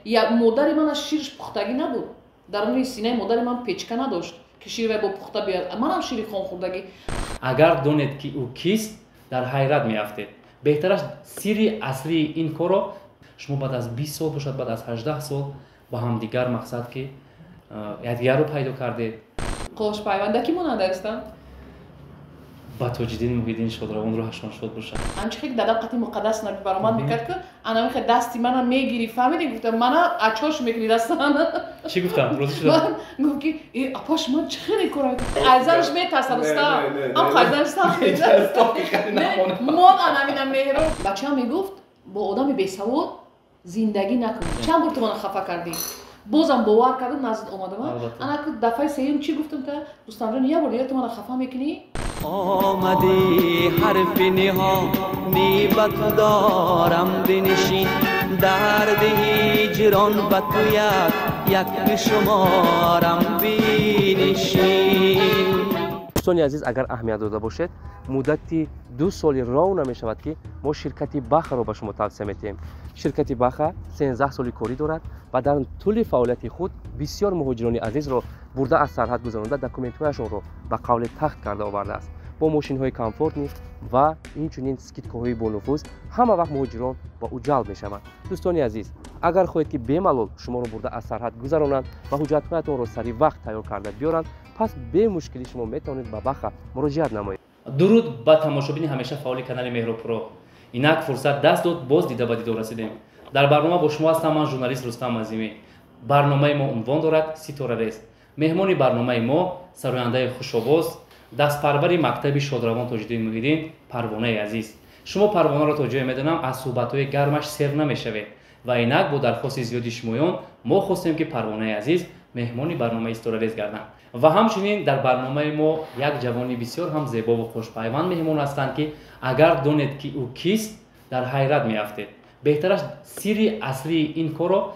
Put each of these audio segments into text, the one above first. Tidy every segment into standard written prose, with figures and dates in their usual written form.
Я модари ман аз ширш пухтагӣ набуд. Дар синаи модари ман печка надошт, ки шири вай бо пухта биёяд. Манам шири хом хӯрдагӣ. Агар донед, ки ӯ кист, дар ҳайрат меафтед. Беҳтараш сирри аслии ин корро шумо баъд аз 20 сол бошад, баъд аз 18 сол ба ҳамдигар мақсад ки якдигарро пайдо кардед. Қошпайванда ки монанда ҳастам? Ба Тоҷиддин Муҳиддин шодравон рӯҳашон шод бошад. Анчи хеле дадам қати муқаддас наби баромад мекард, ки анами хе дасти мана мегири, фаҳмиди, гуфтам мана ачош мекунӣ дастана. Чӣ гуфтам? Розӣ шудам? Гуфт ки э апаш, ман чӣ хеле кора айзанаш метарсад, устам. Ам хайзанаш сахт метарсад. Мон анамина меҳро. Бачаам мегуфт, бо одами бесавод зиндагӣ накун. Чанд бор ту мана хафа кардӣ? Бозам бовар кардам, назд омадам. Ана дафъаи сеюм чӣ гуфтам та? Рустамҷон, як бор дигар ту мана хафа мекунӣ? Омадӣ, ҳарфи ниҳонӣ ба ту дорам, бинишин, дарди ҳиҷрон ба ту як як бишуморам, бинишин. Дӯстони азиз, агар аҳамият дода бошед, муддати 2 соли ров намешавад, ки мо ширкати Бахаро ба шумо тавсия метиҳем. Ширкати Баха 13 соли корӣ дорад ва дар тӯли фаъолияти худ бисёр муҳоҷирони азизро бурда аз сарҳад гузаронда, документҳояшонро ба қавли тахт карда овардааст. Бо мошинҳои комфортни ва инчунин скидкаҳои бонуфуз ҳама вақт муҳоҷирон ба ӯ ҷалб мешаванд. Дӯстони азиз, агар хоҳед, ки бемалол шуморо бурда аз сарҳад гузаронанд ва ҳуҷҷатҳоятонро сари вақт тайёр карда биёранд, пас бемушкилӣ шумо метавонед ба Баха муроҷиат намоед. Дуруд ба тамошобини ҳамеша фаъоли канали Меҳробпуро. Инак фурсат даст дод, боз дида ба дидор расидем. Дар барнома бо шумо ҳастам ман, журналист Рустам Азимӣ. Барномаи мо унвон дорад Ситорарез. Меҳмони барномаи мо сарояндаи хушовоз, дастпарвари мактаби шодравон Тоҷиддин Муҳиддин, Парвонаи азиз. Шумо Парвонаро то ҷое медонам, аз суҳбатҳои гармаш сер намешавед ва инак бо дархости зиёди шумоён мо хостем, ки Парвонаи азиз меҳмони барномаи Ситорарез гарданд. Ва ҳамчунин дар барномаи мо як ҷавони бисёр ҳам зебову хушпайванд меҳмон ҳастанд, ки агар донед, ки ӯ кист, дар ҳайрат меафтед. Беҳтараш сирри аслии ин корро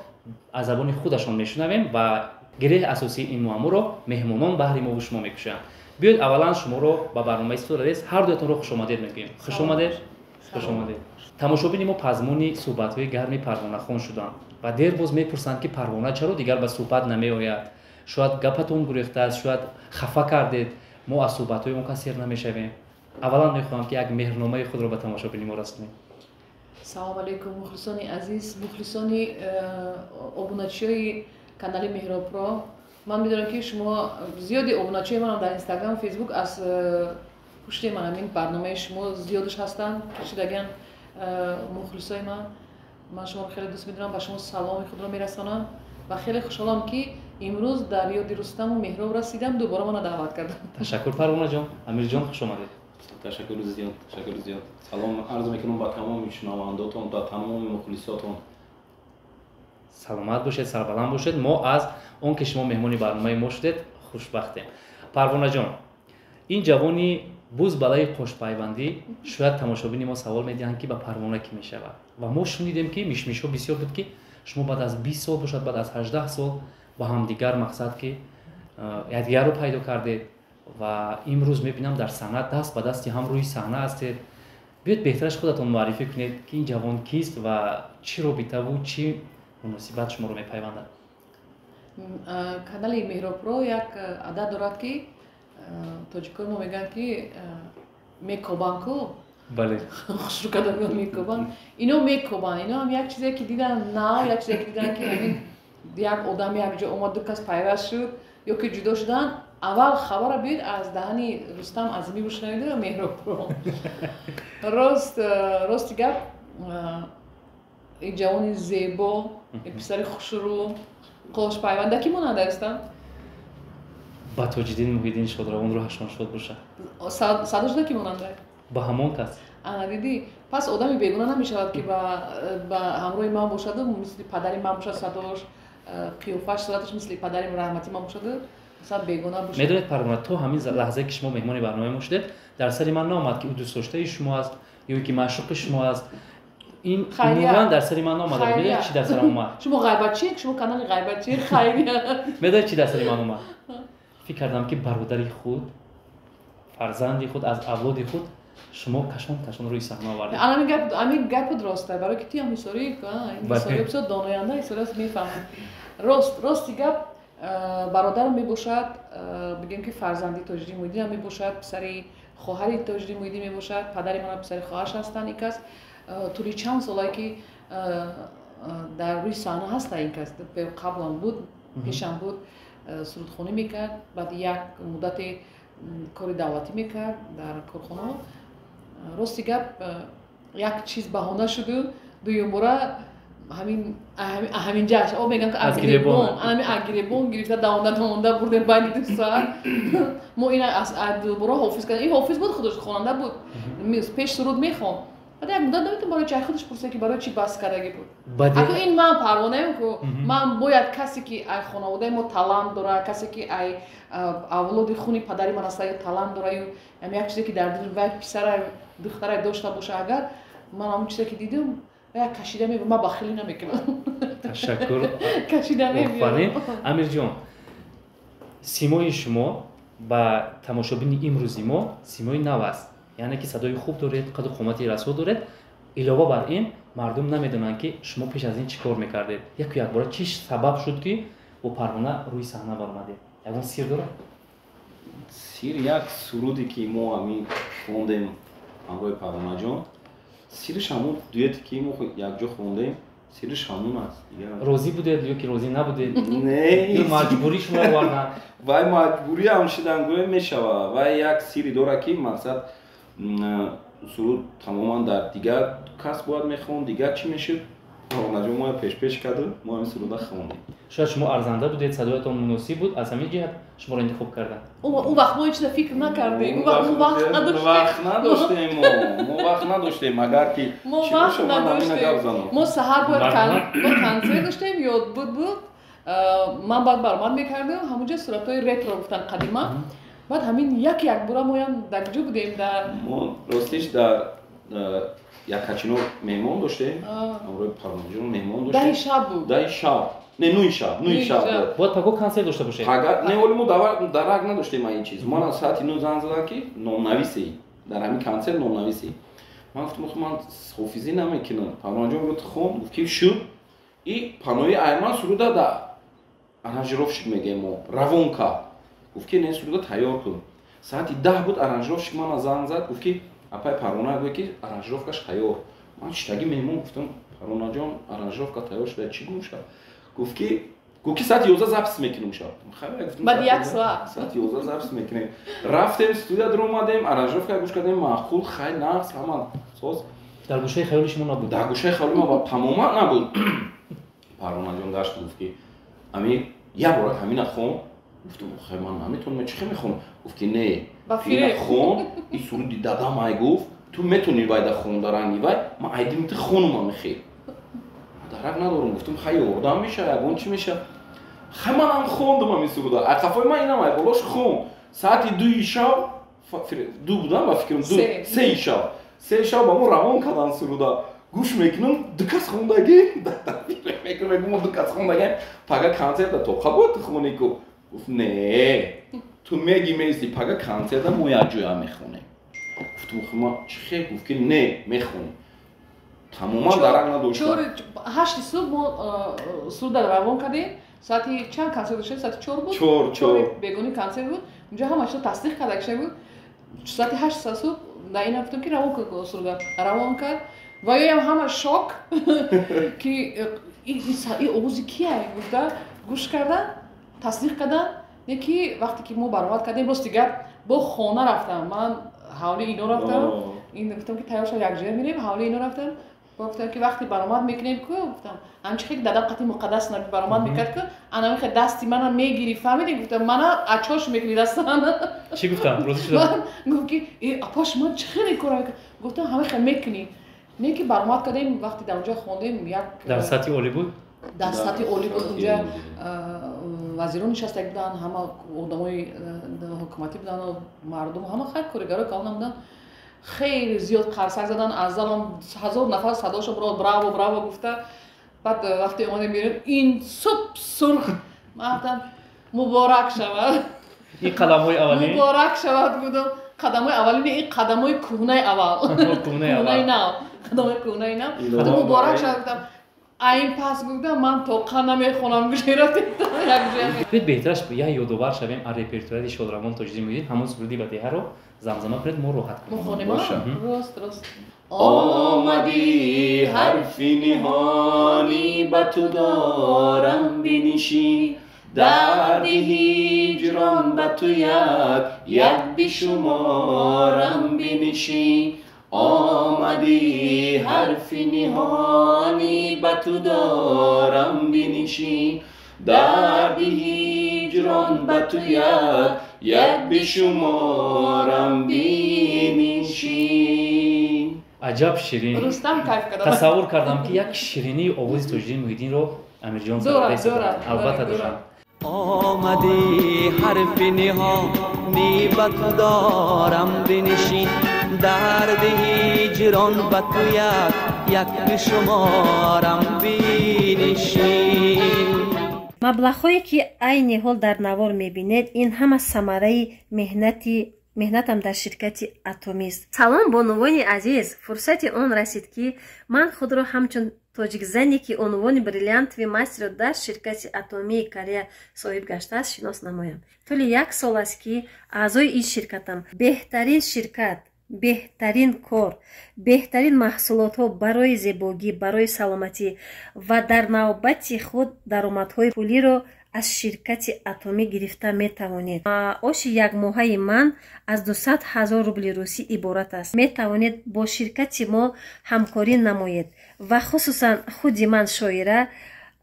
аз забони худашон мешунавем ва гиреҳи асосии ин муамморо меҳмонон баҳри мову шумо мекушоянд. Биёед, аввалан шуморо ба барномаи Ситорарез ҳар дуятонро хушомадед мегӯем. Хуш омадед, хуш омадед. Тамошобини мо пазмуни суҳбатҳои гарми Парвонахон шуданд ва дер боз мепурсанд, ки Парвона чаро дигар ба суҳбат намеояд. Шояд гапатон гурехтааст, шояд хафа кардед, мо аз суҳбатҳои он кас сер намешавем. Аввалан мехоҳам, ки як меҳрномаи худро ба тамошобини мо расонем. Салому алейкум, мухлисони азиз, мухлисони обуначиҳои канали Меҳробпро. Ман медонам, ки шумо зиёди обуначиҳои манам дар Инстаграм, Фейсбук аз пушти ман ҳамин барномаи шумо зиёдаш ҳастанд, кашидагиан мухлисои ман. Ман шуморо хеле дӯст медорам, ба шумо саломи худро мерасонам ва хеле хушҳолам, ки имрӯз дар ёди Рустаму Меҳроб расидам, дубора мана даъват кардам. Ташаккур, Парвонаҷон. Амирҷон, хуш омадед. Ташаккури зиёд, ташаккури зиёд. Салом арз мекунам ба тамоми шунавандотон, ба тамоми мухлисотон. Саломат бошед, сарбаланд бошед. Мо аз он ки шумо меҳмони барномаи мо шудед, хушбахтем. Парвонаҷон, ин ҷавони бузбалаи қошпайвандӣ, шояд тамошобини мо савол медиҳанд, ки ба Парвона кӣ мешавад. Ва мо шунидем, ки мишмишҳо бисёр буд, ки шумо баъд аз 20 сол бошад, баъд аз 18 сол ба ҳамдигар мақсад ки якдигарро пайдо кардед ва имрӯз мебинам, дар саҳна даст ба дасти ҳам рӯи саҳна ҳастед. Биёед, беҳтараш худатон муаррифӣ кунед, ки ин ҷавон кист ва чӣ робитаву чӣ муносибат шуморо мепайвандад. Канали Меҳробпро як адад дорад, ки тоҷикои мо мегӯянд, ки мекобанд ку. Бале. Хушрӯ карда мекобанд. Ино мекобанд, ино ҳам як чизе ки дидан нав, як чизе ки дидан, ки ҳамин як одам як ҷо омад, ду кас пайваст шуд ё ки ҷудо шуданд, аввал хабара биёед аз даҳани Рустам Азимӣ бишунавед, Меҳробпро. Рост, рости гап, ин ҷавони зебо, ин писари хушрӯ, қошпайванда ки монанда ҳастам? Ба Тоҷиддин Муҳиддин шодравон рӯҳашон шод бошад. Садош да ки монанда? Ба ҳамон кас. Ана, дидӣ, пас одами бегуна намешавад, ки ба ҳамроҳи ман бошаду мисли падари ман бошад, садош, қиёфаш, сураташ мисли падари раҳмати ман бошаду масалан бегуна бошад. Медонед, Парвона, то ҳамин лаҳзае ки шумо меҳмони барномаи мо шудед, дар сари ман наомад, ки ӯ дӯстдоштаи шумо аст ё ки маъшуқи шумо аст. Ин умуман дар сари ман наомада. Медонед, чӣ дар сарам омад? Шумо ғайбатчи, шумо канали ғайбатчи, хайрия. Медонед, чӣ дар сари ман омад? Фикр кардам, ки бародари худ, фарзанди худ, аз авлоди худ. Шумо кашон кашон рӯи саҳна овардед. Ҳамин гап рост, барои ки тиам ҳисорӣ бисёр доноянда ҳисорӣ аст, мефаҳмам. Рости гап, бародарам мебошад, бигем ки фарзанди Тоҷиддин Муҳиддинам мебошад, писари хоҳари Тоҷиддин Муҳиддин мебошад, падари мана писари хоҳараш ҳастанд. Ин кас тӯли чанд солае ки дар рӯи саҳна ҳаста, ин кас қаблам буд, пешам буд, сурудхонӣ мекард, баъд як муддате кори давлатӣ мекард дар корхонаҳо. Рости гап, як чиз баҳона шуду дуюмбора ҳаминҷаш о мегӯям ки агиребон гирифта давонда давонда бурдем байни 2 соат. Мо ина аз дубора ҳофиз кардем. Ин ҳофиз буд, худаш хонанда буд, пеш суруд мехонд. Баъд як муддат намедонам барои чи, худаш пурсид ки барои чи бас кардагӣ буд. Аку ин ман парвонаем ку, ман бояд касе ки ай хонаводаи мо талант дора, касе ки ай авлоди хуни падари ман аста ё талант дора, ё як чизе ки дар дили вай писара духтара дошта боша, агар ман ҳамон чизе ки дидам як кашида мебарам, ман бахилӣ намекунам. Ташаккур. Кашида мебарам. Амирҷон, симои шумо ба тамошобини имрӯзи мо симои нав аст, яъне ки садои хуб доред, қаду қомати расо доред. Илова бар ин мардум намедонанд ки шумо пеш аз ин чӣ кор мекардед. Яку якбора чӣ сабаб шуд ки бо Парвона рӯи саҳна баромадед? Ягон сир дорад? Сир як суруде ки мо ҳамин хондем ҳамроҳи Парвонаҷон, сириш ҳамун дуэте ки мо якҷо хондем, сириш ҳамун аст. Розӣ будед ё ки розӣ набудед? Не, маҷбурӣ шумо оварданд? Вай маҷбурӣ ҳам шидан гӯя мешавад. Вай як сири дорад ки мақсад суруд тамоман дар дигар кас бояд мехонд, дигар чӣ мешуд. Парвонаҷон моя пешпеш карду мо ҳамин суруда хондем. Шояд шумо арзанда будед, садоятон муносиб буд, аз ҳамин ҷиҳат шуморо интихоб карданд. Он вақт мо ҳеҷ чиза фикр накардем. Вақт надоштем, мо вақт надоштем. Агар ки мо вақт надоштем, мо саҳар бояд консерт доштем, ёд буд. Ман баъд баромад мекардем, ҳамонҷо суратҳои ретро гуфтан қадима. Баъд ҳамин як якбора моям дар куҷо будем? Дар мо ростиш дар Якачино меҳмон доштем, ҳамроҳи Парвонаҷон меҳмон доштем. 10 шаб буд. 10 шаб. Не, 9 шаб, 9 шаб буд. Бояд паго консерт дошта бошед. Пага не, оли мо дарак надоштем ин чиз. Ман соати 9 занг задам ки номнависӣ. Дар ҳамин консерт номнависӣ. Ман гуфтам охи ман ҳофизӣ намекунам. Парвонаҷон гуфт хон, гуфт ки шуд. И панои айман суруда да аранжировщик мегӯем мо, равон кард. Гуфт ки не, суруда тайёр кун. Соати 10 буд, аранжировщик мана занг зад, гуфт ки апай Парвона гӯяд ки аранжировкаш тайёр. Ман читаги меҳмон гуфтам Парвонаҷон, аранжировка тайёр шуда, чӣ гум шуд? Гуфт ки соати 11 запис мекунем шаб. Баъд як соат. Соати 11 запис мекунем. Рафтем студия даромадем, аранжировка гӯш кардем, маъқул, хай нақс, ҳама соз. Дар гӯшаи хаёли шумо набуд? Дар гӯшаи хаёли ма тамоман набуд. Парвонаҷон гашт гуфт ки ами як бора ҳамина хон. Гуфтам хай ман наметавонам, чӣ хел мехонам? Гуфт ки не, ина хон, ин суруди дадам ай гуфт, ту метавонӣ вайда хонда ранги вай, ман айдим ту хонумам мехел. Дарак надорам, гуфтам хай ёрдам меша, ягон чӣ меша. Хай манам хондам ҳамин суруда. Ай қафои ман инам ай болош хон. Соати 2 шаб, 2 будам ба фикрам, 2, 3 шаб. 3 шаб ба мо равон кардан суруда. Гӯш мекунам, 2 кас хондагӣ, мекунам, мегӯм мо 2 кас хондагем, пага консерта тоқа бояд ту хонӣ ку. Гуфт не, ту меги меисти, пага консерта мо якҷоя мехонем. Гуфтам охи ман чӣ хел? Гуфт ки не, мехонем. Тамоман дарак надоштам. 8 субҳ мо суруда равон кардем. Соати чанд консерт доштем? Соати 4 буд? 4. Бегони консерт буд. Унҷо ҳама чизо тасдиқ карда кашида буд. Соати 8 субҳ дар ина гуфтам ки равон кун суруда. Равон кард. Ва ёям ҳама шок ки ин овози кия гуфта гӯш кардан, тасдиқ кардан. Не ки вақте ки мо баромад кардем, рости гап бо хона рафтам. Ман ҳавли ино рафтам. Ин гуфтам ки тайёр шав якҷоя мерем, ҳавли ино рафтам. Гуфтам ки вақте баромад мекунем ку, гуфтам ҳамчи хеле дадам қати муқаддас наби баромад мекард ку, ана мехе дасти мана мегири, фаҳмидӣ? Гуфтам мана ачош мекунӣ дастана. Чӣ гуфтам? Розӣ шудам? Гуфт ки э апаш ман чӣ хеле кора мекунам? Гуфтам ҳама хел мекунӣ. Не ки баромад кардем, вақте дар онҷо хондем як дар сатҳи олӣ буд? Дар сатҳи олӣ буд. Онҷа вазирон нишаста буданд, ҳама одамои ҳукуматӣ буданд, мардум ҳама хайр коригарои калон буданд. Хеле зиёд қарсак задан, аз залом 1000 нафар садошон бро браво браво гуфта. Баъд вақте омадем берун, ин суб сурх. Ман гуфтам муборак шавад. Ин қаламҳои аввалин муборак шавад гуфтам. Қадамои аввалини ин қадамои кӯҳнаи аввал. Кӯҳнаи нав. Қадамои кӯҳнаи нав. Ту муборак шавад гуфтам. Айн пас гуфтам ман тоқа намехонам гӯшера як ҷоя. Биёед беҳтараш як ёдовар шавем аз репертуари Шодравон Тоҷиддин Муҳиддин, ҳамон суруди ба деҳаро замзама кунед, мо роҳат кунем. Мохонем? Рост, рост. Омадӣ ҳарфи ниҳонӣ ба ту дорам бинишин, дарди ҳиҷрон ба ту як як бишуморам бинишин. Омадӣ ҳарфи ниҳонӣ ба ту дорам бинишин, дарди ҳиҷрон ба ту як як бишуморам бинишин. Аҷаб ширин. Рустам кайф кардам. Тасаввур кардам ки як ширинии овози Тоҷиддин Муҳиддинро Амирҷон дорад. Албатта дорад. Омадӣ ҳарфи ниҳонӣ ба ту дорам бинишин, дарди ҳиҷрон ба ту як як бишуморам бинишин. Маблағҳое ки айни ҳол дар навор мебинед, ин ҳама самараи меҳнатам дар ширкати Атомист. Салом бонувони азиз, фурсати он расид ки ман худро ҳамчун тоҷикзане ки унвони бриллиантовый мастерро дар ширкати Атомии Корея соҳиб гаштааст шинос намоям. Тӯли як сол аст ки аъзои ин ширкатам. Беҳтарин ширкат, беҳтарин кор, беҳтарин маҳсулотҳо барои зебогӣ, барои саломатӣ ва дар навбати худ даромадҳои пулиро аз ширкати Атомӣ гирифта метавонед. Маоши якмоҳаи ман аз 200 000 рубли русӣ иборат аст. Метавонед бо ширкати мо ҳамкорӣ намоед ва хусусан худи ман шоира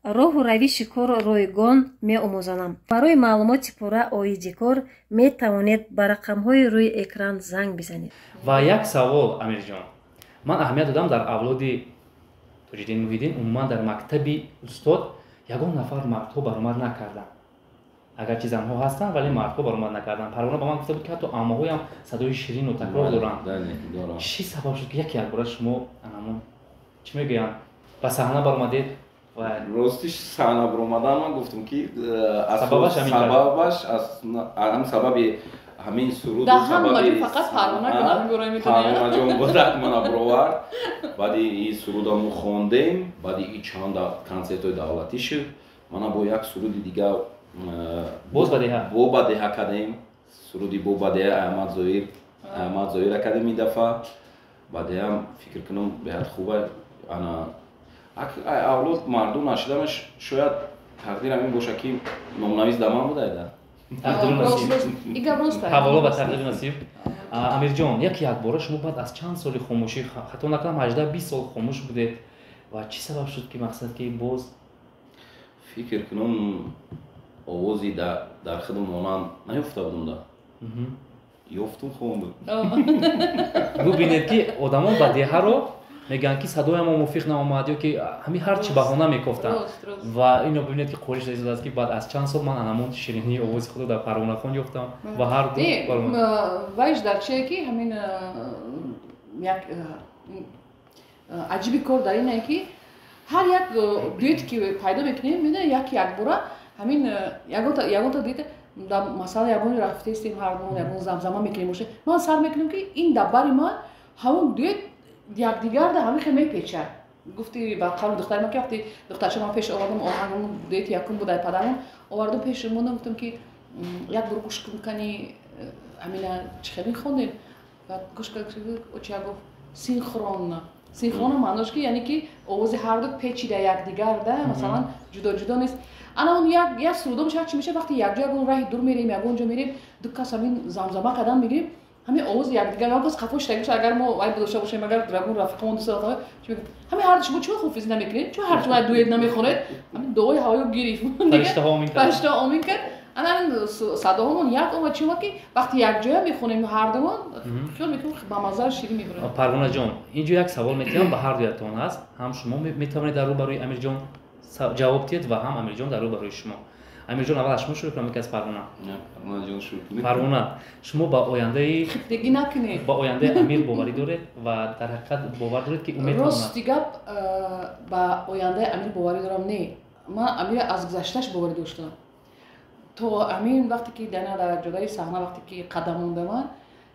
роҳу равиши корро ройгон меомӯзонам. Барои маълумоти пурра оиди кор метавонед ба рақамҳои рӯи экран занг бизанед. Ва як савол, Амирҷон. Ман аҳамият додам дар авлоди Тоҷиддин Муҳиддин, умуман дар мактаби устод ягон нафар мардҳо баромад накарданд. Агарчи занҳо ҳастанд, вале мардҳо баромад накарданд. Парвона ба ман гуфта буд ки ҳатто аммаҳоям садои ширину такрор доранд. Чӣ сабаб шуд ки яке якбора шумо анамон чӣ мегӯянд ба саҳна баромадед? Ростиш саҳна баромадан ман гуфтам ки сабабаш ҳам сабаби ҳамин суруд фақат Парвонаҷон будак мана баровард. Баъди ин суруда мо хондем, баъди ин чанд консертҳои давлатӣ шуд. Мана бо як суруди дига боз ба деҳа бо ба деҳа кардем. Суруди бо ба деҳа Аҳмад Зоир кардем ин дафъа. Ба деҳам фикр кунам беҳад хуба. Ана авлод мардум нашиданаш шояд тақдир ҳамин бошад ки номнавис дар ман будайда. Тақдиру насиб. Ҳавола ба тақдиру насиб. Амирҷон, яке якбора шумо баъд аз чанд соли хомӯшӣ, хато накунам 18-20 сол хомӯш будед ва чӣ сабаб шуд ки мақсад ки боз фикр кунам овози дар худам монанд наёфта будам да. Ёфтум хондум. Бубинед ки одамон ба деҳаро мегӯянд ки садоям мувофиқ наомад ё ки ҳамин ҳар чӣ баҳона мекофтанд. Ва ино бибинед ки қориш додааст ки баъд аз чанд сол ман анамон ширинии овози худро дар Парвонахон ёфтам ва ҳар ду вайш дар чие ки ҳамин як аҷиби кор дар ине ки ҳар як дуэт ки пайдо мекунем, медонед, як якбора ҳамин ягонта дуэт дар масъала ягон рафтестем, ҳардумон ягон замзама мекунем боша, ман сар мекунем ки ин дар бари ман ҳамон дуэт якдигарда ҳамин хел мепечад. Гуфти ба қавли духтари ман ки вақти духтарча ман пеш овардам оҳангам дуэти якум буд ай падарам овардам пеш мондам, гуфтам ки як бор гӯш кун кани ҳамина чӣ хел мехондем. Баъд гӯш кард, очия гуфт синхронно. Синхронно маънош ки яъне ки овози ҳарду печида якдигарда, масалан ҷудо ҷудо нест. Ана он як сурудо мешавад, чӣ мешавад вақти якҷо ягон раҳи дур мерем, ягон ҷо мерем, ду кас ҳамин замзама кардан мегирем, ҳамин овози якдигар ягон кас хафо шуда бошад, агар мо вай дошта бошем, агар ягон рафиқамон дӯст дорад, чӣ мегӯяд? Ҳамин ҳарду шумо чаро хофизӣ намекунед? Чаро ҳар шумо дуэт намехонед? Ҳамин дуои ҳавоё гирифт. Фариштаҳо омин кард. Фариштаҳо омин кард. Ана ҳамин садоҳомон як омад, чӣ омад ки вақти якҷоя мехонем ҳардумон, хиёл мекунем ба мазза ширин мебурем. Парвонаҷон, инҷо як савол метиҳам ба ҳар дуятон аст. Ҳам шумо метавонед дар рӯ барои Амирҷон ҷавоб диҳед ва ҳам Амирҷон дар рӯ барои шумо. Амирҷон, аввал аз шумо шурӯъ кунам, яке аз Парвона. Парвонаҷон шурӯъ кунед. Парвона, шумо ба ояндаи хиттагӣ накунед. Ба ояндаи Амир боварӣ доред ва дар ҳақиқат бовар доред ки ӯ метавонад? Рости гап, ба ояндаи Амир боварӣ дорам, не. Ман Амира аз гузаштааш боварӣ доштам. То ҳамин вақте ки дар ҷодаи саҳна вақте ки қадам монда ман,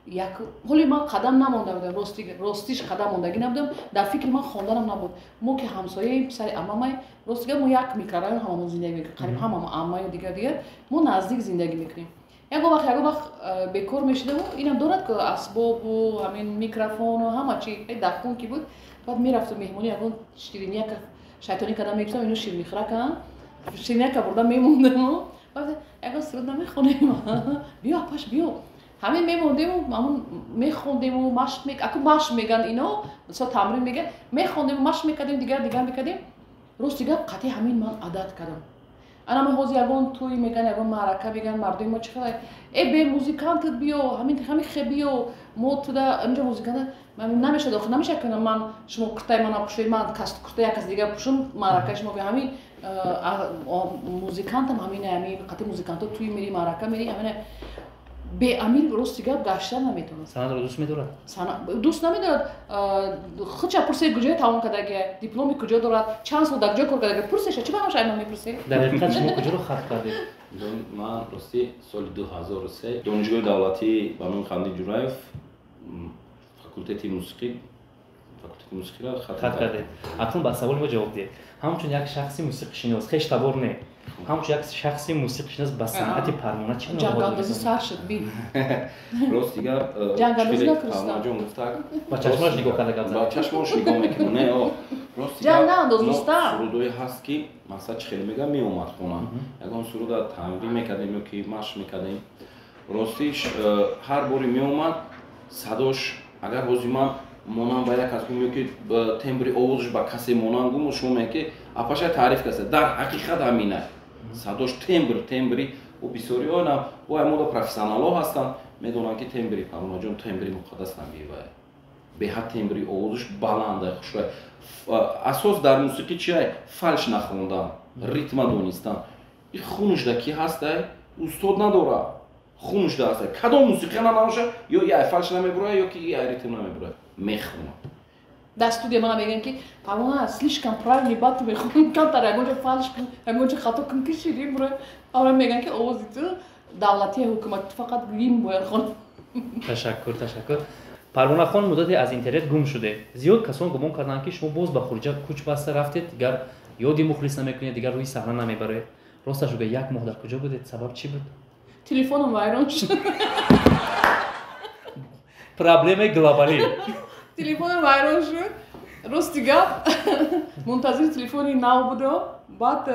Як ҳоли ман қадам намонда будам, ростиш қадам мондагӣ набудам, дар фикри ман хонданам набуд. Мо ки ҳамсояи писари аммамай, рости гап, мо як микрорайон ҳамамон зиндагӣ мекунем, қариб ҳамамо, аммаю дигар дигар, мо наздик зиндагӣ мекунем. Ягон вақт бекор мешидаму, инам дорад ки асбобу ҳамин микрофону ҳама чи дар хун ки буд, баъд мерафту меҳмонӣ, ягон ширинияка шайтонӣ карда мегирифтам, ино ширмихӯраканд, ширинияка бурда мемондаму, ягон суруд намехонем, биё, апаш, биё. Ҳамин мемондему, ҳамун мехондему, машқ, аку машқ меган ино, мисол тамрин меган, мехондему, машқ мекардем, дигар дигар мекардем. Рости гап, қатъи ҳамин ман адат кардам. Ана ма ҳозир ягон тӯй меган, ягон маърака меган, мардуми мо чӣ хел: «Э, бе музикантат биё, ҳамин ҳамин хе биё, мо туда инҷо музикант намешад». Охир намешад ки ман шумо куртаи мана пӯшед, ман куртаи як кас дигар пӯшум, маъракаи шумо. Ҳамин музикантам ҳамин, ҳамин қатъи музикантҳо тӯй мери, маърака мери, ҳамин беамир, рости гап, гаштан наметавонад. Санъатро дӯст медорад? Дӯст намедорад. Худша пурсе, куҷое тамом кардагия, дипломи куҷо дорад, чанд сол дар куҷо кор кардагия, пурсеша. Чӣ ба ҳамаша ай ман мепурсе? Дар ҳақиқат шумо куҷоро хатм кардед? Ман ростӣ соли 2003 Донишгоҳи давлатӣ ба номи Қандил Ҷураев, факултети мусиқиро хатм кардед. Акнун ба саволи мо ҷавоб диҳед. Ҳамчун як шахси мусиқишинос, хештабор не, ҳамчун як шахси мусиқишинос, ба санъати Парвона чӣ? Ҷангандозӣ сар шуд, бин. Рости гап, ҷангандозӣ накунистам. Парвонаҷон гуфтак. Ба чашмош нигоҳ карда гап зад. Ба чашмош нигоҳ мекунам. Не, рости. Ҷанг наандоз, Рустам. Сурудое ҳаст, ки масалан, чӣ хеле мегӯям, меомад хона, ягон суруда тамрин мекардем ё ки машқ мекардем. Ростиш, ҳар боре меомад, садош агар ҳозир ман монанд ба як кас гум ё ки тембри овозаш ба касе монанд гум, шумо мегӯяд, ки апаша таъриф каса. Дар ҳақиқат ҳамина садош, тембри ӯ, бисёриҳо на бо мода профессионалҳо ҳастанд, медонанд, ки тембри Парвонаҷон тембри муқаддас набива, беҳад тембри овозаш баланда, хушрай. Асос дар мусиқӣ чиай? Фальш нахондан, ритма донистан. И хунушда ки ҳастай, устод надора, хунушда ҳастай. Кадом мусиқия нанабоша, ё яй фальш намебуроя, ё ки яй ритм намебуроя, мехонад. Дар студия мана мегӯянд, ки Парвона, слишком правильный бад ту мехонӣ, камтар ягонҷо фальш кун, ягонҷо хато кун, ки ширин буроя. Ама мегӯянд, ки овози ту давлатия, ҳукумати, ту фақат гимн бояд хон. Ташаккур, ташаккур. Парвонахон, муддате аз интернет гум шуде. Зиёд касон гумон карданд, ки шумо боз ба хориҷа кӯч баста рафтед, дигар ёди мухлис намекунед, дигар рӯи саҳна намебаред. Росташ гӯя, як моҳ дар куҷо будед? Сабаб чӣ буд? Телефоном вайрон шуд. Проблемаи глобалӣ. Телефоном вайрон шуд. Рости гап, мунтазири телефони нав будам. Баъд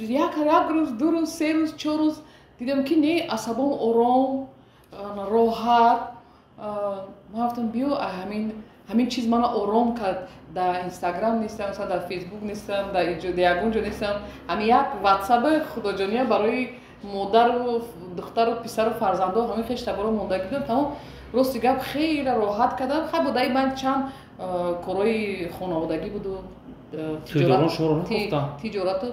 як рӯз, 2 рӯз, 3 рӯз, 4 рӯз дидам, ки не, асабом ором, роҳат. Ман гуфтам, биё, ҳамин чиз мана ором кард. Дар Инстаграм нестам, масалан, дар Фейсбук нестам, дар ягон ҷо нестам. Ҳамин як Ватсаби худоҷония барои модару духтару писару фарзандо, ҳамин хештаборо мондагӣ будам, тамом. Рости гап, хеле роҳат кардам. Хай, будаи ман чанд корҳои хонаводагӣ буду. Тӯйдорон шуморо накуфтанд? Тиҷорату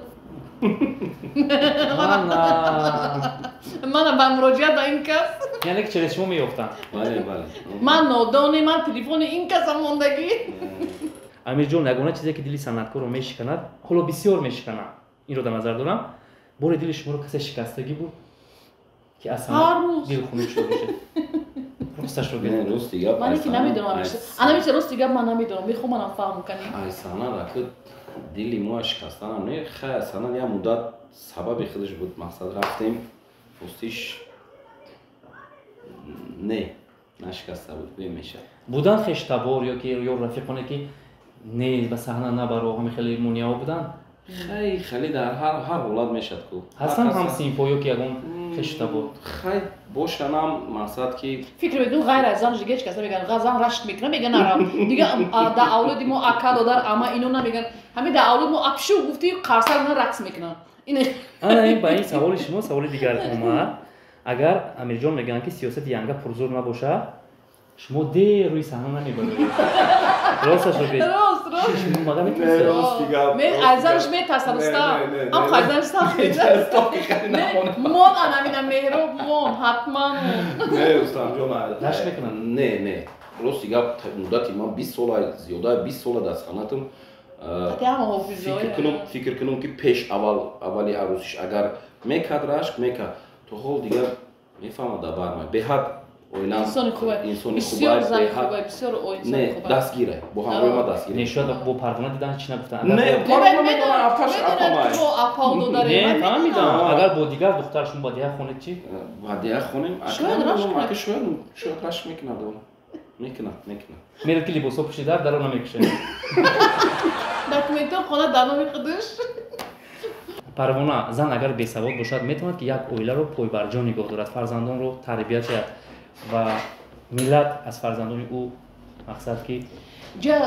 мана ба муроҷиат ба ин кас. Яъне ки через шумо меёфтанд? Бале, бале. Ман нодоне, ман телефони ин касам мондагӣ. Амирҷон, ягона чизе, ки дили санъаткорро мешиканад, ҳоло бисёр мешиканад, инро дар назар дорам, боре дили шуморо касе шикастагӣ буд, ки аз Ҳар рӯз. дилхунук шуда бошед? Росташро гӯед. Не, рости гап, Ман ки намедонам, анамиса, рости гап, ман намедонам, мехоҳам манам фаҳм кунем. Ай санъат аки дили мо шикастанам не. Хай, санъат як муддат сабаби худаш буд, мақсад рафтем. Ростиш, не, нашикаста буд, бемеша. Буданд хештабор ё ки ё рафиқоне, ки не, ба саҳна набаро, ҳамин хеле монеаҳо буданд? Хай, хеле дар ҳар ҳолат мешад ку. Ҳастанд ҳамсинфҳо ё ки ягон хештабор? Хай, бошанам, мақсад ки Фикр мекунам, ғайр аз зан дига ҳеҷ кас намеган. Зан рашк мекунад, меган нарав дига. Дар авлоди мо ака, додар, ама ино намеган. Ҳамин дар авлоди мо апшу гуфти, қарсак на рақс мекунанд. Ана ин ба ин саволи шумо саволи дигар омад. Агар Амирҷон мегӯянд, ки сиёсати янга пурзур набошад, шумо дер рӯи саҳна намебароед. Росташро гӯед. Рост, рост. Шумо мага метарсед? Аз занаш метарсад, Рустам. Ам занаш сахт метарсад. Мон, анамина Меҳроб, мон, ҳатман мон. Не, Рустамҷон. Рашк мекунад? Не, не, рости гап, муддати ман 20 сола, зиёда 20 сола дар санъатам. Фикр кунам, ки пеш аввал, аввали арӯсиш агар мекард, рашк мекард, то ҳол дигар. Мефаҳмад дар бар май. Беҳад оилам инсони хубе. Инсони Бисёр хубе, зани беҳад хубе, бисёр инсони Не, хубе. дастгире. Бо ҳамроҳи ма дастгире. Не, шояд бо Парвона дидан чӣ нагуфтанд. Не, Парвона медонад, апаш апамай. Бо апа додаре. Не, Ман фаҳмидам. медонам. Агар бо дигар духтар шумо ба деҳа хонед чӣ? Ба деҳа хонем, Шояд рашк кунад. ака шояд рашк мекунад он. Мекунад, мекунад. Мерад ки либосҳо пӯшида, даро намекушед. Документҳо хона дар номи худаш. Парвона, зан агар бесавод бошад, метавонад ки як оиларо пойбарҷо нигоҳ дорад, фарзандонро тарбият шавад ва миллат аз фарзандони ӯ мақсад ки ҷа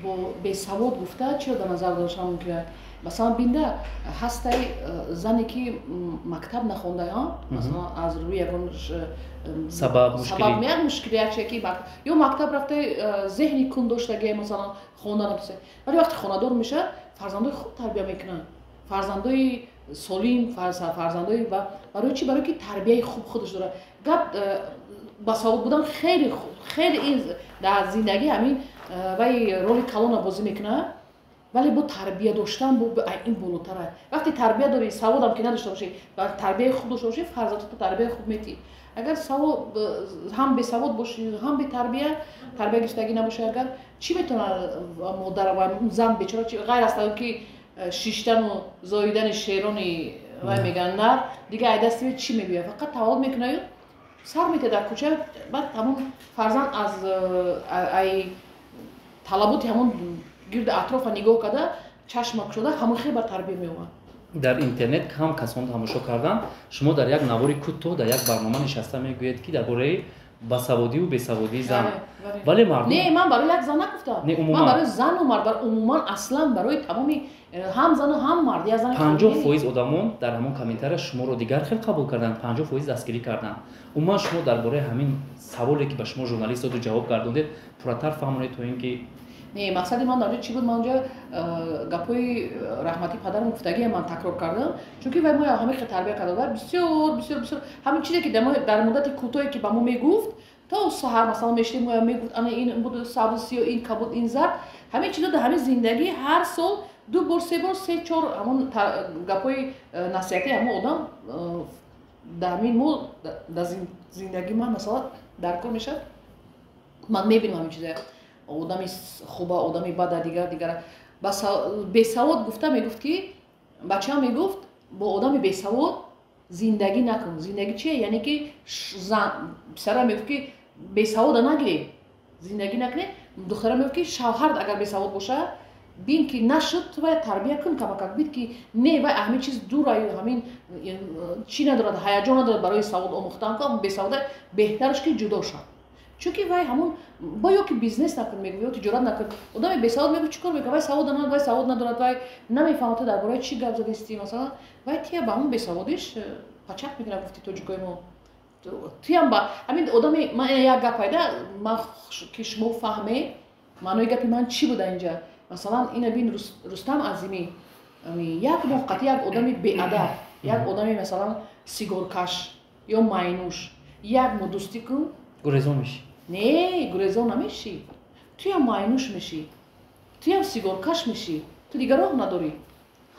бо бесавод гуфта чиро дар назар доштан мумкин аст? Масалан, бинда ҳастай зане ки мактаб нахонда, масалан, аз рӯи ягон сабаб, мушкилӣ. Сабаб, як мушкили, як чие ки ё мактаб рафта, зеҳни кун доштаги, масалан, хонда натусе, вале вақте хонадор мешавад, фарзандои хуб тарбия мекунанд, фарзандои солим, фарзандои барои чӣ? Барои ки тарбияи хуб худаш дорад. Гап басавод будан хеле хеле ин дар зиндагӣ ҳамин вай роли калона бозӣ мекунад, вале бо тарбия доштан бо ин болотар аст. Вақте тарбия дорӣ, саводам ки надошта бошӣ, тарбияи хуб дошта бошӣ, фарзандото тарбияи хуб метиҳӣ. Агар савод ҳам бесавод бошӣ, ҳам бетарбия, тарбия гирифтагӣ набошӣ, агар чӣ метавонад модар ва зан бечора, чи ғайр аз он ки шиштану зоидани шерони вай мегӯянд нар, дига ай дасти чӣ мебиёяд? Фақат таваллуд мекунаю сар метиҳад дар кӯча. Баъд ҳамон фарзанд аз ай талаботи ҳамон гирди атрофа нигоҳ карда, чашма кушода, ҳамон хел ба тарбия меомад. Дар интернет кам касон тамошо карданд. Шумо дар як навори кӯтоҳ дар як барнома нишаста мегӯед, ки дар бораи басаводиву бесаводии зан, вале мардум Не, ман барои як зан нагуфтам. Не, умуман. Ман барои зану мард, умуман, аслан барои тамоми ҳам зану ҳам мард, як зани 50% одамон дар ҳамон комментария шуморо дигар хел қабул карданд, 50% дастгирӣ карданд. Умуман, шумо дар бораи ҳамин саволе, ки ба шумо журналист доду, ҷавоб гардондед, пурратар фаҳмонед, то ин ки Не, мақсади ман дар ҷо чӣ буд? Ман онҷо гапҳои раҳмати падарам гуфтагие ман такрор кардам, чунки вай мо ҳамин хел тарбия карда буд. Бисёр, бисёр, бисёр ҳамин чизе ки дар муддати кӯтоҳе ки ба мо мегуфт, то саҳар, масалан, мешидем, моя мегуфт: ана ин буд, сабз, сиё, ин кабуд, ин зард. Ҳамин чизо дар ҳамин зиндагӣ ҳар сол ду бор, се бор, се чор ҳамон гапҳои насиҳатии ҳамон одам дар ҳамин мо дар зиндагии ман, масалан, дар кор мешавад. Ман мебинам ҳамин чиза: одами хуба, одами бада, дигар дигара. Бесавод гуфта мегуфт, ки бачаам мегуфт: бо одами бесавод зиндагӣ накун. Зиндагӣ чие? Яъне ки зан писара мегуфт, ки бесавода нагирӣ, зиндагӣ накунӣ. Духтара мегуфт, ки шавҳарат агар бесавод боша, бин ки нашуд, ту бояд тарбия кун камакак, бин ки не, вай ҳамин чиз дураю, ҳамин чӣ надорад, ҳаяҷон надорад барои савод омӯхтан, ку бесавода беҳтараш ки ҷудо шав, чунки вай ҳамон бо ё ки бизнес накун, мегӯ, ё тиҷорат накун. Одами бесавод, мегӯ, чӣ кор мекунад? Вай савод надорад, вай савод надорад, вай намефаҳмад ту дар бораи чӣ гап задистӣ. Масалан, вай тия ба ҳамон бесаводиш пачақ мекунад, гуфти тоҷикои мо. Туям ба ҳамин одами ман як гап пайда ман ки шумо фаҳме маънои гапи ман чӣ буда инҷа. Масалан, ина бин, Рустам Азимӣ як моҳ қатъи як одами беадаб, як одами, масалан, сигоркаш ё майнӯш як моҳ дӯстӣ кун. Гурезон мешӣ. Не, гурезон намешӣ, туям майнӯш мешӣ, туям сигоркаш мешӣ, ту дигар роҳ надорӣ.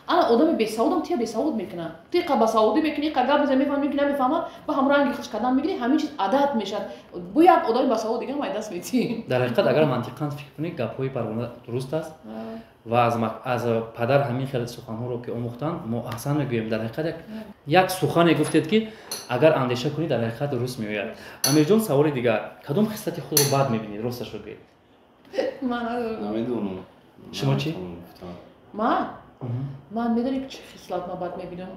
Ана одами бесаводам тия бесавод мекунад. Ту иқа басаводӣ мекунӣ, иқа гап мезанӣ, мефаҳмӣ ки намефаҳмад, ба ҳам ранги хуш кардан мегирӣ, ҳамин чиз адат мешавад. Бо як одами басавод дигар май даст метиҳӣ. Дар ҳақиқат, агар мантиқан фикр кунӣ, гапҳои Парвона дуруст аст ва аз падар ҳамин хел суханҳоро ки омӯхтанд, мо аҳсан мегӯем. Дар ҳақиқат, як сухане гуфтед, ки агар андеша кунӣ, дар ҳақиқат дуруст меояд. Амирҷон, саволи дигар: кадом хислати худро бад мебинед? Росташро гӯед. Намедонам. Шумо чӣ? Ман медонӣ чӣ хислат ман бад мебинам?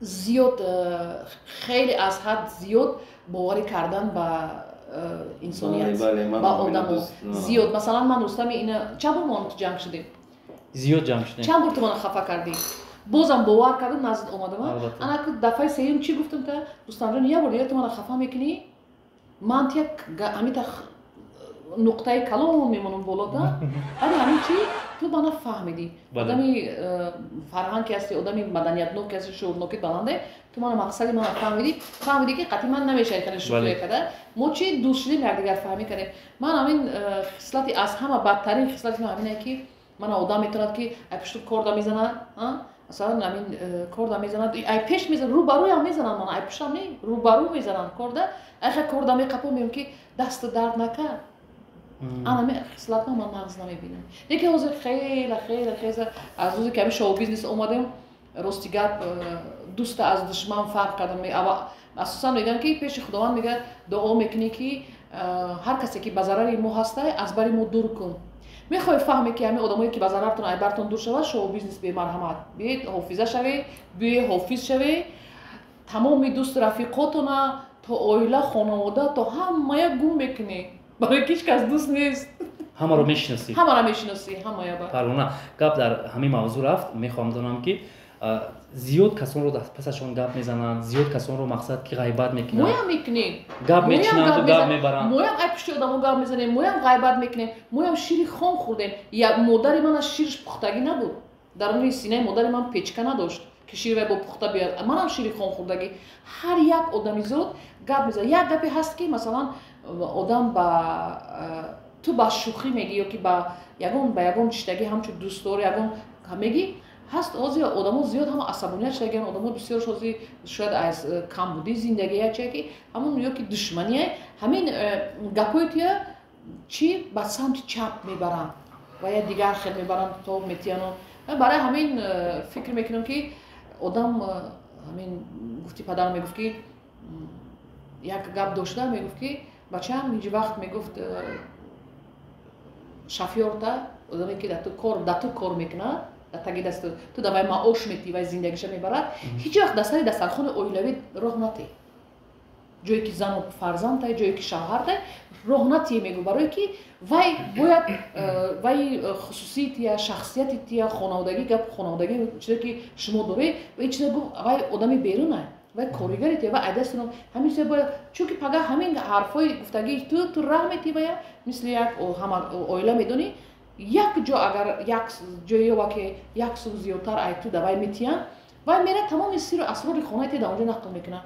Зиёд, хеле аз ҳад зиёд боварӣ кардан ба инсоният, ба одамо зиёд. Масалан, ман Рустами ина чанд бор мо ҷанг шудем? Зиёд ҷанг шудем. Чанд бор ту мана хафа кардӣ, бозам бовар кардам, наздит омадам. Ана дафъаи сеюм чӣ гуфтам та? Рустамҷон, як бор дигар ту мана хафа мекунӣ, ман тия ҳамита нуқтаи калон мемонам болота. Вале ҳамин чи ту мана фаҳмидӣ, одами фарҳанг ки ҳасти, одами маданиятнок ки ҳасти, шуурноки баланде, ту мана мақсади мана фаҳмидӣ, фаҳмидӣ ки қатъи ман намешавад кане шӯхие карда. Мо чи дӯст шудем, якдигар фаҳмӣ кардем. Ман ҳамин хислати, аз ҳама бадтарин хислати ман ҳамине, ки мана одам метавонад ки ай пушту корда мезанад. Масалан, ҳамин корда мезанад, ай пеш мезанад, рӯбарӯям мезананд мана, ай пуштам не, рӯбарӯ мезананд корда. Айха корда меқапом, мегӯям ки дасту дард накард. Ана хислатма ман нағз намебинам. Лекин ҳозир хеле хеле хеле аз рӯзе ки ҳамин шоу-бизнес омадем, рости гап, дӯста аз душман фарқ кардам. Асосан мегӯям ки пеши Худованд мегӯяд, дуо мекунӣ ки ҳар касе ки ба зарари мо ҳастай, аз бари мо дур кун. Мехоҳӣ фаҳме ки ҳамин одамое ки ба зарартон айбартон дур шавад, шоу-бизнес бемарҳамат. Биед ҳофиза шавед, биед ҳофиз шавед, тамоми дӯсту рафиқотона то оила, хонавода, то ҳамая гум мекунӣ. Барои ки ҳеҷ кас дӯст нест. Ҳамаро мешиносӣ. Ҳамаро мешиносӣ, ҳамая ба. Парвона, гап дар ҳамин мавзӯъ рафт, мехоҳам донам ки зиёд касонро пасашон гап мезананд, зиёд касонро мақсад ки ғайбат мекунанд. Моям мекунем. Гап мечинанду гап мебаранд. Моям ай пушти одамо гап мезанем, моям ғайбат мекунем, моям шири хом хӯрдем. Модари ман аз шириш пухтагӣ набуд. Дар рӯи синаи модари ман печка надошт ки шири вай бо пухта биёяд. Манам шири хом хӯрдагӣ. Ҳар як одамизод гап мезанад. Як гапе ҳаст ки масалан одам ба ту ба шӯхӣ мегӣ ё ки ба ягон чиштагӣ ҳамчун дӯстдор ягон мегӣ. Ҳаст ҳозир одамо зиёд ҳама асабоният шудагиан, одамо бисёр ҳозир шояд аз камбудии зиндагӣ яче ки ҳамон ё ки душмание, ҳамин гапҳои туя чӣ ба самти чап мебаранд ва я дигар хел мебаранд то метияну. Барои ҳамин фикр мекунам ки одам ҳамин гуфти падарам мегуфт ки як гап дошта, мегуфт ки бачаам ҳеҷ вақт мегуфт шафёрта, одаме ки дар ту кор мекунад, дар таги дасту ту давай маош метӣ, вай зиндагиша мебарад, ҳеҷ вақт дар сари дастархони оилавӣ роҳ натӣ. Ҷое ки зану фарзандтай, ҷое ки шавҳартай, роҳ натие мегӯ, барое ки вай бояд вай хусусии тия, шахсияти тия, хонаводагӣ, гап хонаводагӣ чизе ки шумо доред, вай чизе гуфт, вай одами берунай, вай коригари тия, вай айдастуно ҳамин чизе бояд, чунки пага ҳамин ҳарфҳои гуфтагии ту, ту раҳ метӣ вая, мисли як ҳама оила медонӣ, як ҷо агар як ҷое ёба ки як сум зиёдтар ай ту давай метиям, вай мера тамоми сиру асрори хонаи ти дар онҷо нақл мекунад.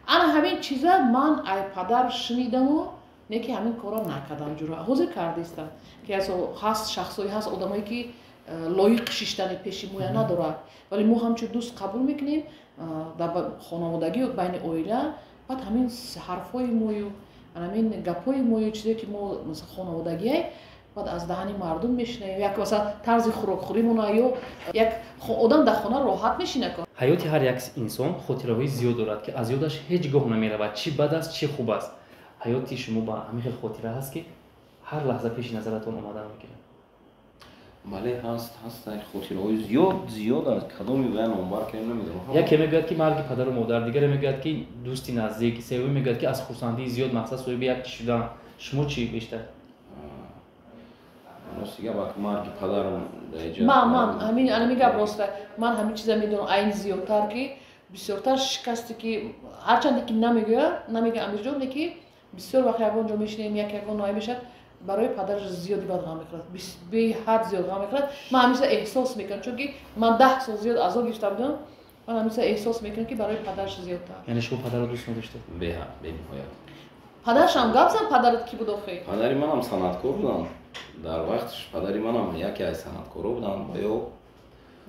Ана ҳамин чиза ман ай падар шунидаму, не ки ҳамин корро накардам ҷура. Ҳозир кардистам ки ҳаст шахсое, ҳаст одамое ки лоиқ шиштани пеши моя надорад, вале мо ҳамчун дӯст қабул мекунем дар хонаводагӣ байни оила. Баъд ҳамин ҳарфҳои мою, ҳамин гапҳои мою, чизе ки мо хонаводагиай, баъд аз даҳани мардум мешунавем. Як масалан тарзи хӯрокхӯримона ё як одам дар хона роҳат мешинад. Ҳаёти ҳар як инсон хотираҳои зиёд дорад ки аз ёдаш ҳеҷ гоҳ намеравад, чӣ бад аст, чӣ хуб аст. Ҳаёти шумо ба ҳамин хел хотира ҳаст ки ҳар лаҳза пеши назаратон омадан мегирад? Бале, ҳаст, ҳаст хотираҳои зиёд, зиёд аст. Кадоми бояд номбар кунем намедонам. Яке мегӯяд ки марги падару модар, дигаре мегӯяд ки дӯсти наздик, севуме мегӯяд ки аз хурсандии зиёд мақсад соҳиби як чӣ шудан. Шумо чӣ бештар? Рости гап, марги падарам ман ҳамин гап роста. Ман ҳамин чиза медонам, айн зиёдтар ки бисёртар шикасте ки ҳарчанде ки намегӯяд, намегӯяд Амирҷон, не ки бисёр вақт ягон ҷо мешинем, як ягон ноя мешавад, барои падараш зиёди бад ғам мехӯрад, беҳад зиёд ғам мехӯрад. Ман ҳамин чиза эҳсос мекунам, чунки ман 10 сол зиёд азоб гирифта будам. Ман ҳамин чиза эҳсос мекунам ки барои падараш зиёдтар. Яъне шумо падарро дӯст надоштед? Беҳад, бениҳоят. Падарашам гап зан, падарат кӣ буд охи? Падари манам санъаткор буданд. Дар вақташ падари манам яке аз санъаткоро буданд ва ё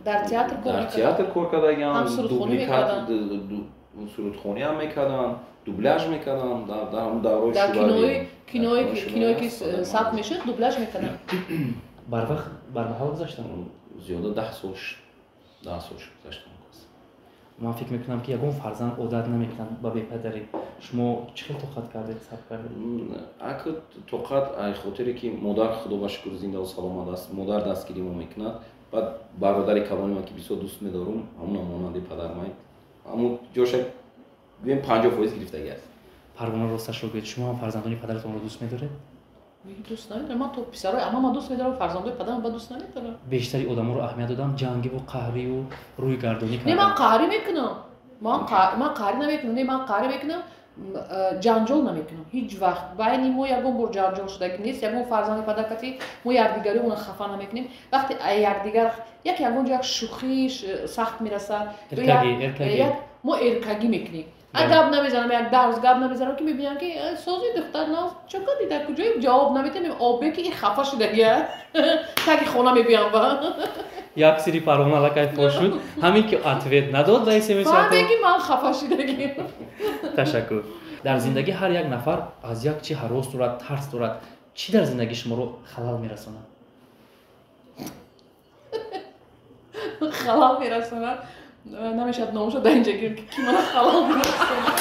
дар театр кор дар театр кор кардагиам, дубликат сурудхонӣ ҳам мекарданд, дубляж мекарданд дар ҳамон давраи дар киное ки сабт мешуд, дубляж мекарданд. Барвақт бармаҳал гузаштанд? Зиёда 10 сол шуд, 10 сол шуд гузаштанд. Ман фикр мекунам ки ягон фарзанд одат намекунад ба бепадарӣ. Шумо чӣ хел тоқат кардед, сабр кардед? Ака тоқат ай хотире ки модар худо ба шукр зиндаву саломат аст, модар дастгирӣ мо мекунад. Баъд бародари калони ман ки бисёр дӯст медорум, ҳамонам монанди падармай, ҳамон ҷоша гӯем 50% гирифтагӣ аст. Парвона, росташро гӯед, шумо ҳам фарзандони падаратонро дӯст медоред? Дӯст намедорам. Ман то писарои амама дӯст медорам, фарзандои падарам ба дӯст намедорам. Бештари одаморо аҳамият додам ҷангиву қаҳриву рӯйгардонӣ кардан. Не, ман қаҳрӣ мекунам. Ман қаҳрӣ намекунам, не, ман қаҳрӣ мекунам, ҷанҷол намекунам. Ҳеҷ вақт байни мо ягон бор ҷанҷол шудагӣ нест, ягон фарзанди падар кати мо якдигари онро хафа намекунем. Вақте якдигар як ягон ҷо як шӯхӣ сахт мерасад, мо эркагӣ мекунем. Гап намезанам, як 10 рӯз гап намезанам, ки мебинам ки сози духтар наз чо кардӣ, дар куҷое ҷавоб наметиҳам, обе ки ин хафа шудагия, таги хона мебиям ба. Як сири Парвона аллакай фош шуд, ҳамин ки ответ надод ба смс, фаҳме ки ман хафа шудагиам. Ташаккур. Дар зиндагӣ ҳар як нафар аз як чи ҳарос дорад, тарс дорад. Чӣ дар зиндагӣ шуморо халал мерасонад? Халал мерасонад? Намешавад номашо дар инҷа гирем, ки мана халал мерасонад.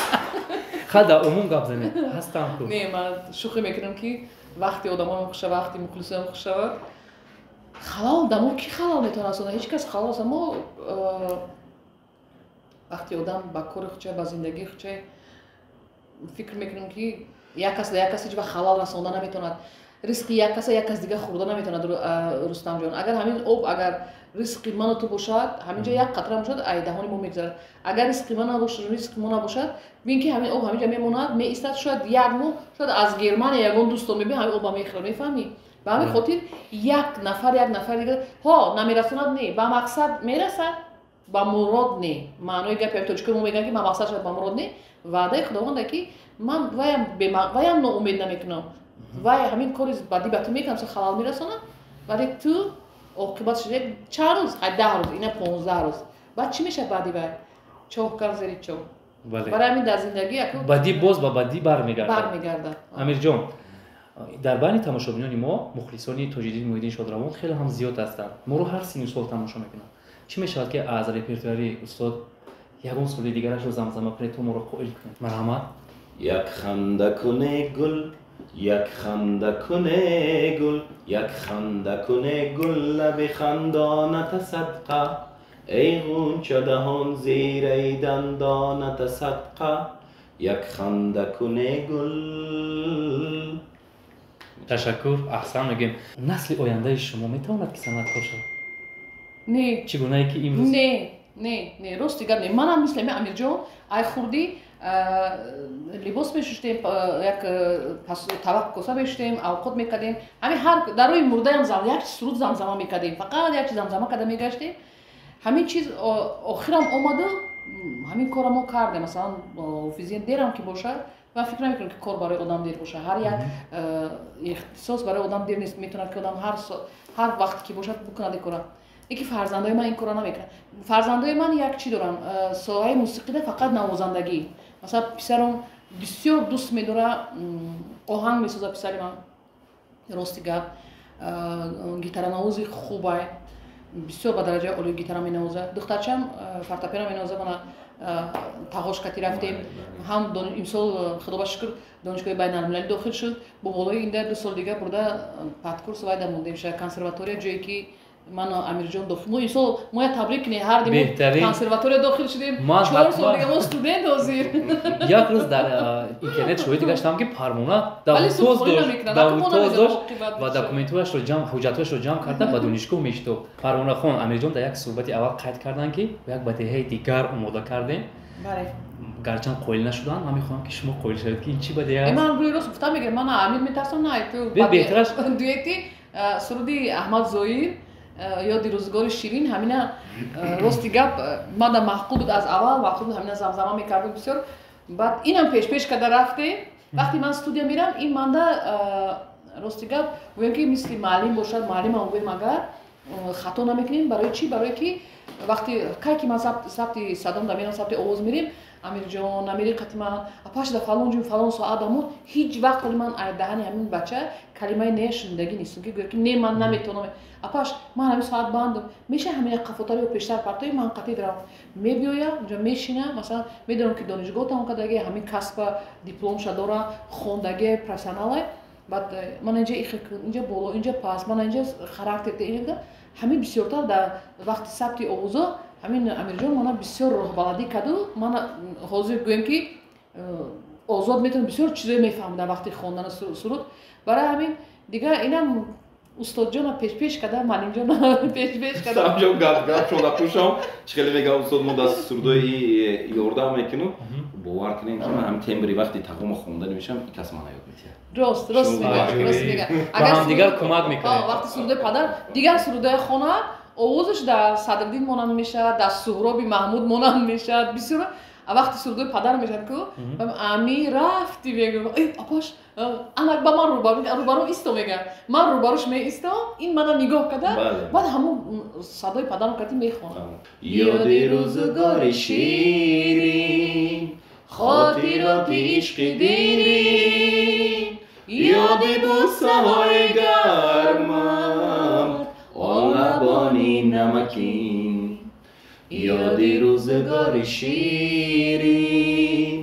Ха, дар умум гап занед, ҳастам ку. Не, ман шӯхӣ мекунам, ки вақти одамоам хуш шавад, вақти мухлисоам хуш шавад. Халал дамо ки халал метавонад расонад? Ҳеҷ кас халал расонад. Мо вақти одам ба кори худша, ба зиндагии худша фикр мекунем, ки як кас як кас ҳеҷ вақт халал расонда наметавонад. Ризқи як каса як кас дига хӯрда наметавонад, Рустамҷон. Агар ҳамин об, агар ризқи ману ту бошад, ҳаминҷа як қатра бошад, ай даҳони мо мегузарад. Агар ризқи ман набошад, ризқи мо набошад, бин ки ҳамин об ҳаминҷа мемонад, меистад, шояд як моҳ, шояд аз Германия ягон дӯсто мебиёд, ҳамин оба мехӯрад, мефаҳмӣ? Ба ҳамин хотир як нафар як нафар дигар ҳо намерасонад, не, ба мақсад мерасад, ба мурод не. Маънои гапи тоҷикои мо мегӯянд, ки ба мақсад шавад, ба мурод не. Ваъдаи Худованда, ки ман ваям ноумед намекунам. Вай ҳамин кори бадӣ ба ту мекунам, халал мерасонад, вале ту оқибат шуда чанд рӯз, 10 рӯз, ина 15 рӯз. Баъд чӣ мешавад баъди вай? Чоҳ кар зери чоҳ. Барои ҳамин дар зиндагӣ бадӣ боз ба бадӣ бармегардад. Бармегардад. Амирҷон, дар байни тамошобинони мо мухлисони Тоҷиддин Муҳиддин Шодравон хеле ҳам зиёд ҳастанд. Моро ҳар синну сол тамошо мекунанд. Чӣ мешавад, ки аз репертуари устод ягон суруди дигарашро замзама кунед, то моро қоил кунед? Марҳамат. Як ханда куне гул, як ханда куне гул, як ханда куне гул, лаби хандоната садқа, эй ғунча даҳон зираи дандоната садқа, як ханда куне гул. Ташаккур, аҳсан мегӯем. Насли ояндаи шумо метавонад ки санъаткор шавад? Не. Чӣ гунае ки имрӯз? Не, не, не, рости гап не. Манам мисли Амирҷон ай хурдӣ либос мешуштем, як табақ коса мешуштем, авқот мекардем. Ҳамин ҳар дар рӯи мурдаям як суруд замзама мекардем, фақат як чиз замзама карда мегаштем. Ҳамин чиз охирам омаду ҳамин корро мо кардем. Масалан, ҳофизия дерам ки бошад, ман фикр намекунам, ки кор барои одам дер бошад. Ҳар як ихтисос барои одам дер нест, метавонад ки одам ҳар вақт ки бошад бикунад ин кора. Лекин фарзандои ман ин корро намекунанд. Фарзандои ман як чӣ доранд, соҳаи мусиқида фақат навозандагӣ. Масалан, писарам бисёр дӯст медорад, оҳанг месозад писари ман, рости гап, гитаранавози хубай, бисёр ба дараҷаи олӣ гитара менавозад. Духтарчаам фортепиано менавозад, мана тағош кати рафтем. Ҳам имсол, худо ба шукр, донишгоҳи байналмилалӣ дохил шуд. Бо болои инда 2 сол дига бурда подкурс вайда мондем ша консерватория, ҷое ки ман Амирҷон дохил. Мо имсол мо я табрик кунем, ҳар димо консерватория дохил шудем. 4 сол дига мо студент ҳозир. Як рӯз дар интернет шоҳид гаштам, ки Парвона давлатоз дошт ва документҳояшро ҷамъ, ҳуҷҷатҳояшро ҷамъ карда ба донишгоҳ мешитофт. Парвонахон, Амирҷон дар як суҳбати аввал қайд карданд, ки як бадеҳаи дигар омода кардем. Гарчанд қоил нашуданд, ман мехоҳам, ки шумо қоил шавед, ки ин чӣ бадеҳа аст. Ман рӯи рост гуфтам, мегирам, ман Амир метарсам, на ту. Беҳтараш дуэти суруди Аҳмад Зоир ёди рӯзгори ширин, ҳамина рости гап мада маъқул буд, аз аввал маъқул буд, ҳамина замзама мекардем бисёр. Баъд инам пешпеш карда рафтем. Вақте ман студия мерам, ин манда рости гап гӯем, ки мисли муаллим бошад, муаллимам гӯем, агар хато намекунем. Барои чӣ? Барое ки вақти кай ки ман сабти садом да мерам, сабти овоз мерем, Амирҷон намери қати ман апашда фалон ҷун фалон соат дамо, ҳеҷ вақт ҳоли ман даҳани ҳамин бача калимаи не шунидагӣ нестум, ки гӯяд ки не, ман наметавонам. Апаш, ман ҳамин соат бандам, меша ҳамин қафотар ё пештар партои ман қатӣ дарам. Мебиёям, унҷа мешинам, масалан, медонам ки донишгоҳ тамом кардагӣ, ҳамин касба дипломша дора, хондагӣ, профессионале. Баъд ман инҷа ихе кун, инҷа боло, инҷа пас, ман инҷа характер, ҳамин бисёртар дар вақти сабти овозо ҳамин Амирҷон мана бисёр роҳбаладӣ карду. Мана ҳозир гӯем, ки озод метавонам, бисёр чизое мефаҳмам дар вақти хондани суруд. Барои ҳамин дигар инам устодҷона пешпеш карда, муаллимҷона пешпеш карда. Рустамҷон, гап гап шода пӯшам, чӣ хеле мегӯям, устод, мо дар сурудои ёрдам мекунем. Бовар кунем, ки ман ҳамин тембри вақти тағома хонда намешавам, ин кас мана ёд метиҳад. Рост, рост мегӯяд, рост мегӯяд. Ба ҳамдигар кӯмак мекунед. Вақти сурудои падар, дигар сурудои хона овозаш дар Садриддин монанд мешавад, дар Суҳроби Маҳмуд монанд мешавад. Бисёр Вақти сурудои падар мешад ку, ами рафти мегӯ, эй апаш, анак ба ман рӯбару исто мега, ман рӯбаруш меистом, ин мана нигоҳ карда, баъд ҳамун садои падарам кати мехонам. Ёди рӯзгори ширин, хотироти ишқи дирин, ёди бӯсаҳои гармам, он лабони намакин. Ёди рӯзгори ширин,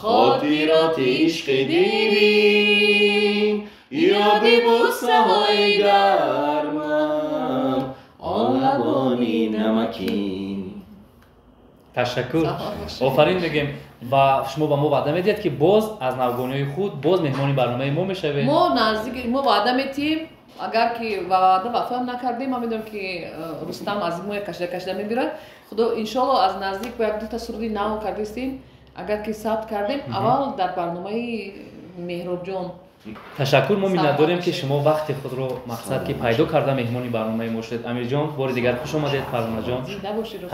хотироти ишқи дирин, ёди бӯсаҳои гармам, он лабони намакин. Ташаккур, офарин мегӯем ва шумо ба мо ваъда медиҳед, ки боз аз навгониҳои худ боз меҳмони барномаи мо мешавед. Мо наздик, мо ваъда метиҳем, агар ки ваъда вафоам накардем, ман медонам ки Рустам аз моя кашида кашида мебирад. Худо иншоалло аз наздик бо як дута суруди нав кардистем, агар ки сабт кардем, аввал дар барномаи Меҳробҷон. Ташаккур, мо миннатдорем, ки шумо вақти худро мақсад ки пайдо карда меҳмони барномаи мо шудед. Амирҷон, бори дигар хуш омадед. Парвонаҷон,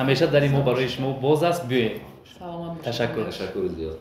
ҳамеша дари мо барои шумо боз аст, биёед. Ташаккур. Ташаккур зиёд.